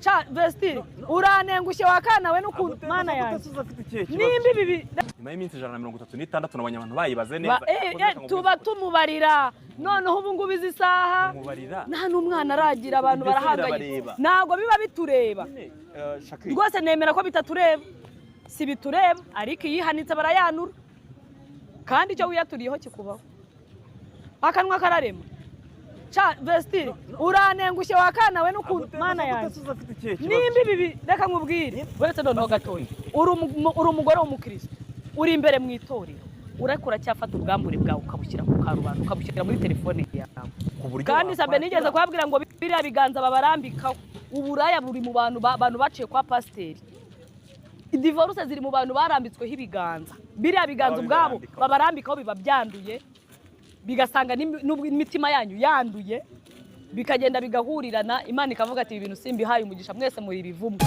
Ca Vestine, uranengushye wakana we n'ukuntu Mana yanjye. Afite ikihe kibazo? Nimba ibi Nyuma y'iminsi 136 nabonye abantu bayibaze neza. Tuba tumubarira. Noneho ubu ngubu izi saha Mubarira. nta n'umwana aragira, abantu Mbese barahangayitse. birabareba? Ntabwo biba bitureba. Nyine, Shakira. Rwose nemera ko bitatureba, si bitureba, ariko iyo ihanitse barayanura, kandi icyo wiyaturiyeho kikubaho. Akanwa kararema. Ca Vestine, uranengushye wakana we n'ukuntu Mana yanjye. Afite ikihe kibazo? Nimba ibi, reka nkubwire, uretse noneho gatoya, uri umugore w'umukristo, uri imbere mu itorero, ureko uracyafata ubwambure bwawe ukabushyira ku karubanda, ukabushyira muri telefone yawe. Ku buryo Kandi sabe nigeze kubabwira ngo biriya biganza babarambikaho, uburaya buri mu bantu, bantu baciye kwa pasiteri, divorce ziri mu bantu barambitsweho ibiganza. Biriya biganza Baba ubwabo bibarambikaho. babarambikaho biba byanduye, bigasanga n'imitima yanyu yanduye, bikagenda bigahurirana. Imana ikavuga ati: "Ibi bintu simbihaye umugisha, mwese muri ibivumwe."